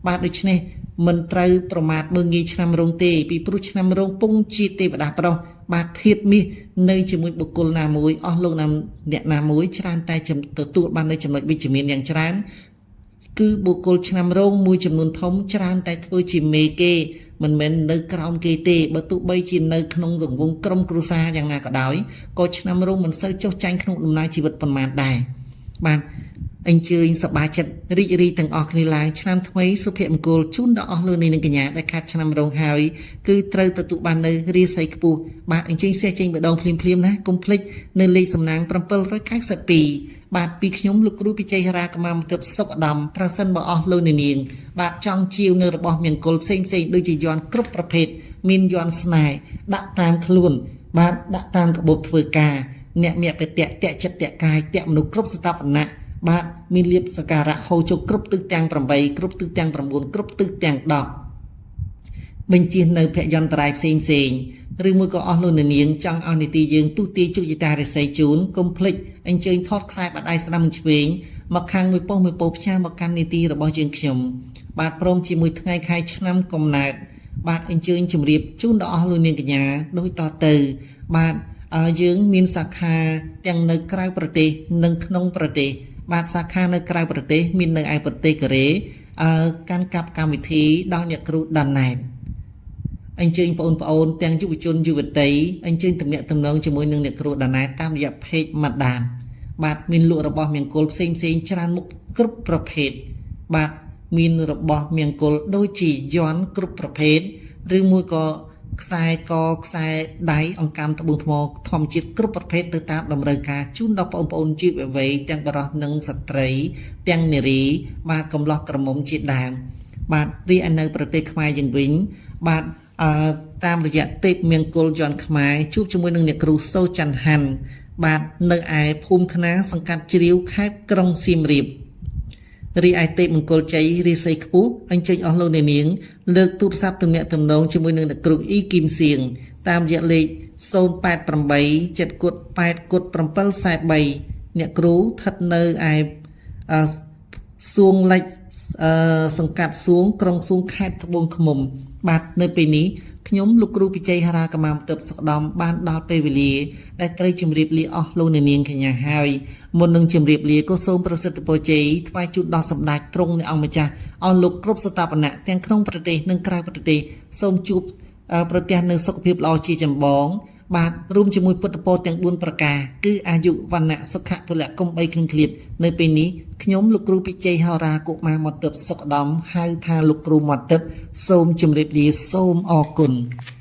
បាទដូច្នេះមិនត្រូវប្រមាថមើលងាយឆ្នាំរោងទេពីព្រោះឆ្នាំរោងពងជាទេវតាប្រុសបាទធាតមាសនៅជាមួយបុគ្គលណាមួយអស់លោកណាអ្នកណាមួយច្រើនតែទទួលបាននៅចំណុចវិជ្ជមានយ៉ាងច្រើនគឺបុគ្គលឆ្នាំរោងមួយចំនួនធំច្រើនតែធ្វើជាមេគេមិនមែននៅក្រោមគេទេបើទោះបីជានៅក្នុងរង្វង់ក្រុមគ្រួសារយ៉ាងណាក៏ដោយក៏ឆ្នាំរោងមិនសូវចុះចាញ់ក្នុងដំណើរជីវិតប៉ុន្មានដែរបាទអញ្ជើញសប្បាយចិត្តរីករាយទាំងអស់គ្នាឡើងឆ្នាំថ្មីសុភមង្គលជូនដល់អស់លោកនាងនិងកញ្ញាដែលខាត់ឆ្នាំរោងហើយគឺត្រូវទទួលបាននៅរាសីខ្ពស់បាទអញ្ជើញសះចេញម្ដងភ្លាមៗណាកុំភ្លេចនៅលេខសំណាង792បាទពីខ្ញុំលោកគ្រូពិជ័យហរាកម្មាមទិបសុខឧត្តមប្រសិនបើអស់លោកនាងបាទចង់ជាវនៅរបស់មង្គលផ្សេងៗដូចជាយ័ន្តគ្រប់ប្រភេទមានយ័ន្តស្នេហ៍ដាក់តាមខ្លួនបាទដាក់តាមកាបូបធ្វើការអ្នកមគ្គតៈតៈចិត្តតៈកាយតៈមនុស្សគ្រប់ស្ថាបនៈបាទមានលៀបសការៈហូរចូលគ្រប់ទិសទាំង8គ្រប់ទិសទាំង9គ្រប់ទិសទាំង10បញ្ជានៅភយន្តរាយផ្សេងផ្សេងឬមួយក៏អស់លោកអ្នកនាងចង់ឲ្យនីតិយើងទុះទាយជោគជតារិស័យជូនកុំភ្លេចអញ្ជើញថតខ្សែបាត់ដៃស្ដាំនិងឆ្វេងមកខាងមួយប៉ុស្មួយពោផ្សាមកកាន់នីតិរបស់យើងខ្ញុំបាទព្រមជាមួយថ្ងៃខែឆ្នាំកំណើតបាទអញ្ជើញជម្រាបជូនដល់អស់លោកនាងកញ្ញាដូចតទៅបាទយើងមានសាខាទាំងនៅក្រៅប្រទេសនិងក្នុងប្រទេសបាទសាខានៅក្រៅប្រទេសមាននៅឯប្រទេសកូរ៉េកាន់កាប់កម្មវិធីដល់អ្នកគ្រូដានណែបអញ្ជើញបងប្អូនទាំងយុវជនយុវតីអញ្ជើញទំនាក់ទំនងជាមួយនឹងអ្នកគ្រូដានណែតាមរយៈ page ម៉ាដាមបាទមានលក់របស់មង្គលផ្សេងផ្សេងច្រើនមុខគ្រប់ប្រភេទបាទមានរបស់មង្គលដូចជាយ័ន្តគ្រប់ប្រភេទឬមួយក៏ខ្សែកខ្សែដៃអង្កាំត្បូងថ្មធម្មជាតិគ្រប់ប្រភេទទៅតាមតម្រូវការជូនដល់បងប្អូនជីវវ័យទាំងបរិសនិងស្ត្រីទាំងនារីបាទកំឡោះក្រមុំជាដើមបាទរីឯនៅប្រទេសខ្មែរយើងវិញបាទតាមរយៈទេពមង្គលយ័ន្តខ្មែរជួបជាមួយនឹងអ្នកគ្រូសូច័ន្ទហាន់បាទនៅឯភូមិខ្នាសង្កាត់ជ្រាវខេត្តក្រុងសៀមរាបរីឯទេពមង្គលជ័យរាសីខ្ពស់អញ្ជើញអស់លោកអ្នកនាងលើកទូរស័ព្ទទំនាក់ទំនងជាមួយនឹងអ្នកគ្រូអ៊ីគីមសៀងតាមរយៈលេខ088 7គត់8គត់743អ្នកគ្រូស្ថិតនៅឯសួងលិចសង្កាត់សួងក្រុងសួងខេត្តត្បូងឃ្មុំបាទនៅពេលនេះខ្ញុំលោកគ្រូពិជ័យហរាកម្មាមទិបសុខដមបានដល់ពេលវេលាដែលត្រូវជម្រាបលាអស់លោកអ្នកនាងកញ្ញាហើយមុននឹងជម្រាបលាក៏សូមប្រសិទ្ធពរជ័យថ្វាយជូនដល់សម្ដេចទ្រង់នៃអង្គម្ចាស់អស់លោកគ្រប់ស្ថាបនៈទាំងក្នុងប្រទេសនិងក្រៅប្រទេសសូមជួបប្រទះនៅសុខភាពល្អជាចម្បងបាទរួមជាមួយពុទ្ធពរទាំង4ប្រការគឺអាយុវណ្ណៈសុខៈពលៈកុំបីគ្លៀងឃ្លាតនៅពេលនេះខ្ញុំលោកគ្រូពិជ័យហរាកុមារមកទិបសុខដមហៅថាលោកគ្រូមកទិបសូមជម្រាបលាសូមអរគុណ។